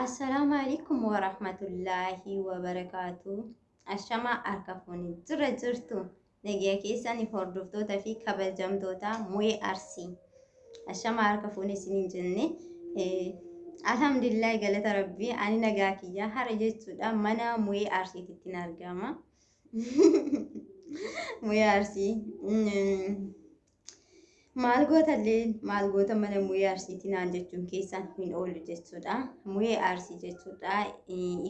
Assalaamu alaikum warahmatullaahi wabarakaatu. Ashamaa harka fuuni jira jirtu nagaa keessan hordoftoota fi kabajamtoota Mu'ee Arsii. Ashamaa harka fuuni isiniin jenne, alhamdulillah, galata rabbii, ani nagaa kiyya. Hara jechuudha mana Mu'ee Arsiititti argama. Mu'ee Arsii. Maal gootallee, maal goota mana Mu'ee Arsiitii naan jechuun keessaan hin oolu jechuudha. Mu'ee Arsii jechuudha.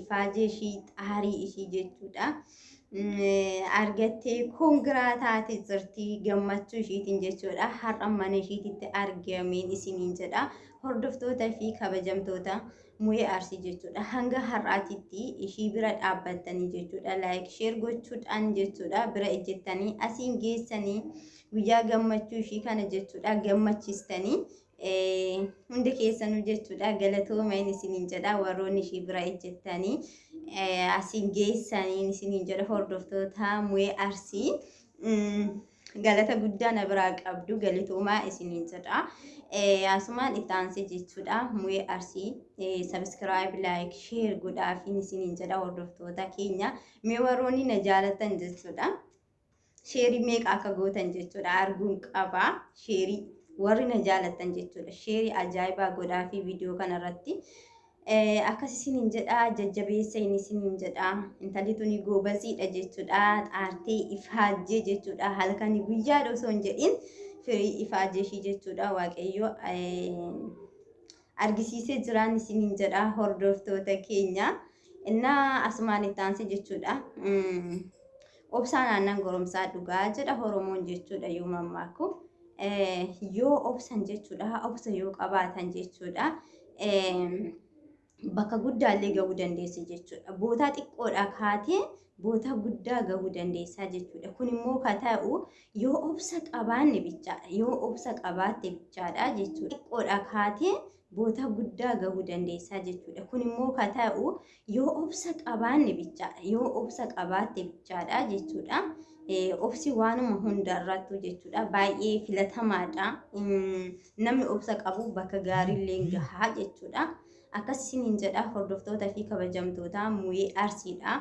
Ifaajee ishii, xaarii ishii jechuudha. Argattee kongiraa taate jirti gammachuu ishiitiin jechuudha. Har'a mana ishiititti argameen isiniin jedha. Hordoftoota fi kabajamtoota Mu'ee Arsii jechuudha. Hanga har'aatitti ishii bira dhaabbattanii jechuudha. Like, share gochuudhaan jechuudha. Bira ejjettanii asiin geessanii guyyaa gammachuu ishii kana jechuudha gammachiistanii hundi keessanuu jechuudha galatooma isiniin jedha. Warroonni ishii bira ejjettanii asiin geessanii isiniin jedha. Hordoftoota Mu'ee Arsii, galata guddaa na biraa qabdu, galatoomaa isiniin jedha. Asumaan itti aansee jechuudha Mu'ee Arsii subscribe, like, share godhaafiin isiniin jedha. Hordoftoota keenya, mee warroonni na jaalatan jechuudha. Share meeqa akka gootan jechuudha arguun qaba. Share warri na jaalatan jechuudha. Share ajaa'ibaa godhaa fi viidiyoo kanarratti. Akkas isiniin jedha, jajjabeessa inni isiniin jedha. Intalli tuni goobaziidha jechuudha. Xaartee ifaajjee jechuudha. Halkanii guyyaadha osoo hin jedhin firii ifaajjee ishii jechuudha. Waaqayyo argisiisee jiraan isiniin jedha, hordoftoota keenya. Innaa asumaan itti aansee jechuudha. Obsaan aannan goromsaa dhugaa jedha Oromoon jechuudha yoo mammaaku. Yoo obsan jechuudha, obsa yoo qabaatan jechuudha. Bakka guddaallee gahuu dandeessi jechuudha. Bootaa xiqqoodhaa kaatee bootaa guddaa gahuu dandeessaa jechuudha. Kun immoo ka ta'u yoo obsa qabaanne bichaadha. Yoo obsa qabaatte bichaadha jechuudha. Xiqqoodhaa kaatee bootaa guddaa gahuu dandeessaa jechuudha. Kun immoo ka ta'u yoo obsa qabaanne bichaadha. Yoo obsa qabaatte bichaadha jechuudha. Obsi waanuma hundarrattu jechuudha. Baay'ee filatamaadha. Namni obsa qabu bakka gaariillee gahaa jechuudha. Akkas isiniin jedha, hordoftoota fi kabajamtoota Mu'ee Arsiidha.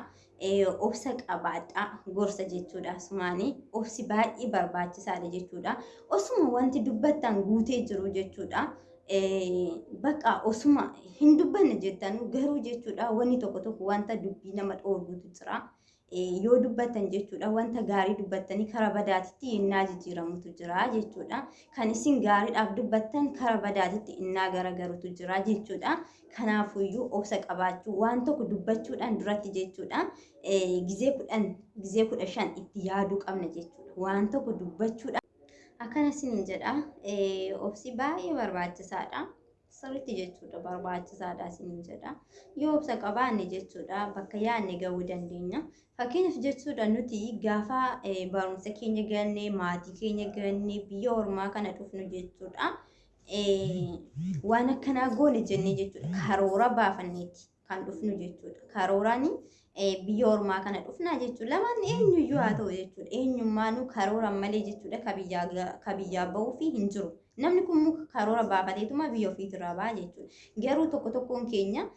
Obsa qabaadha gorsa jechuudha. Asumaanii obsi baay'ee barbaachisaadha jechuudha. Osuma wanti dubbattan guutee jiru jechuudha. Bakka osuma hin dubbanne jettanu garuu jechuudha wanni tokko tokko wanta dubbii nama dhoorgutu jira. Yoo dubbattan jechuudha, wanta gaarii dubbattanii karaa badaatitti innaa jijjiiramutu jira jechuudha. Kan isin gaariidhaaf dubbattan karaa badaatitti innaa garagarutu jira jechuudha. Kanaafuyyuu obsa qabaachuu, waan tokko dubbachuudhaan duratti jechuudha gizee 10, gizee 15 itti yaaduu qabna jechuudha. Waan tokko dubbachuudhaan akkana isiniin jedha, obsi baay'ee barbaachisaadha. Sirriitti jechuudha barbaachisaadha isiniin jedha. Yoo obsa qabaanne jechuudha bakka yaadne gahuu dandeenya. Fakkeenyaaf jechuudha, nuti gaafa barumsa keenya ganne, maatii keenya ganne, biyya ormaa kana dhufnu jechuudha. Waan akkanaa goone jennee jechuudha karoora baafanneeti kan dhufnu jechuudha. Karooraan biyya ormaa kana dhufnaa jechuudha. Lamaan eenyuyyuu haa ta'u jechuudha. Eenyummaanuu karoora malee jechuudha ka biyyaa bahuu fi hin jiru. Namni kun muka karoora baafateetuma biyya ofiitirraa baha jechuudha. Garuu tokko tokkoon keenya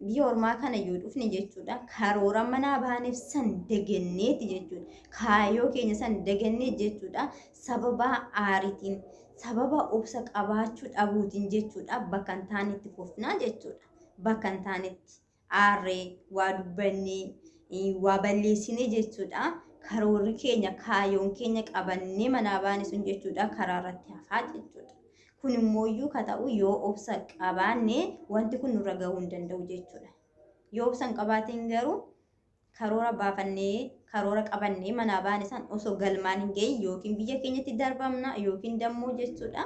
biyya ormaa kana yoo dhufne jechuudha karoora manaa baaneef san daganneeti jechuudha. Kaayyoo keenya san dagannee jechuudha, sababa aariitiin, sababa obsa qabaachuu dhabuutiin jechuudha bakka hin taanetti kufnaa jechuudha. Bakka hin taanetti aarree waa dubbannee waa balleessine jechuudha. Karoorri keenya, kaayyoon keenya qabannee manaa baane sun jechuudha karaa irratti hafaa jechuudha. Kun immooyyuu ka ta'u yoo obsa qabaanne wanti kun nurra gahuu hin danda'u jechuudha. Yoo obsa hin qabaatin garuu karoora baafannee, karoora qabannee manaa baane san osoo galmaan hin gahin yookiin biyya keenyatti darbamna yookiin dammoo jechuudha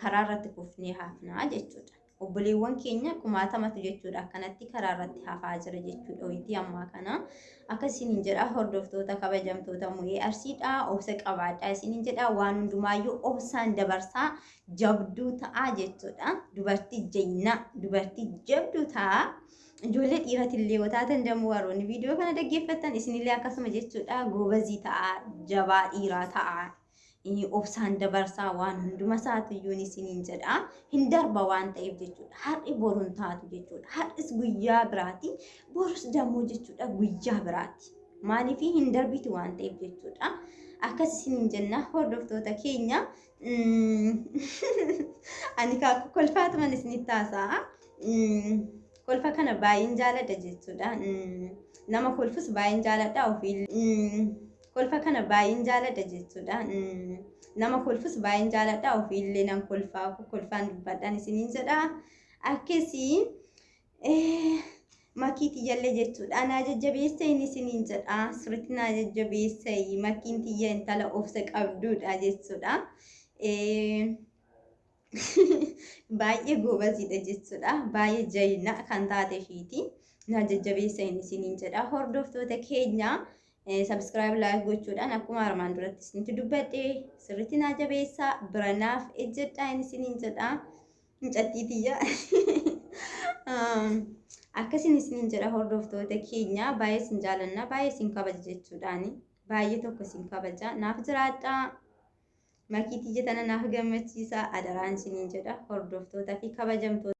karaa irratti kufnee hafnaa jechuudha. Obboleewwan keenya kumaatamatu jechuudha akkanatti karaa irratti hafaa jira jechuudha wayitii ammaa kana. Akka isiniin jedha, hordoftoota kabajamtoota Mu'ee Arsiidha, obsa qabaadha isiniin jedha. Waan hundumaayyuu obsaan dabarsaa, jabduu ta'aa jechuudha. Dubartii jaynaa, dubartii jabduu ta'aa. Ijoollee dhiiratillee yoo taatan dammoo, warroonni viidiyoo kana dhaggeeffattan, isinillee akkasuma jechuudha, goobazii ta'aa, jabaa dhiiraa ta'aa. Obsaan dabarsaa waan hunduma isaatiyyuun isiniin jedha. Hin darba waan ta'eef jechuudha. Har'i boruun taatu jechuudha. Har'is guyyaa biraati. Borus dammoo jechuudha guyyaa biraati. Maaliif hin darbitu waan ta'eef jechuudha. Akkas isiniin jenna hordoftoota keenya. Ani kaakuu kolfaatuman isinitti haasa'a. Kolfa kana baay'een jaaladha jechuudha. Nama kolfus baay'een jaaladha ofii. Kolfa kana baay'een jaaladha jechuudha. Nama kolfus baay'een jaaladha ofiillee nan kolfaa kolfaan dubbadhaan isiniin jedha. Akkasii makii tiyyallee jechuudha. Naa jajjabeessa inni isiniin jedha. Sirriitti naa jajjabeessa makiin tiyya intala obsa qabduudha jechuudha. Baay'ee goobaziidha jechuudha. Baay'ee jayina kan taate ishiiti. Na jajjabeessa inni isiniin jedha. Hordoftoota keenya subscribe like gochuudhaan akkuma armaan duratti isinitti dubbadhe sirriitti naa jabeessa bira naaf ejjedha inni isiniin jedha. Mucattii tiyya. Akkasiin isiniin jedha hordoftoota keenya baay'ee isin jaalanna baay'ee isin kabaja jechuudhaani. Baay'ee tokko isin kabaja. Naaf jiraadhaa. Makii tiyya tana naaf gammachiisa adaraan isiniin jedha hordoftoota fi kabajamtoota.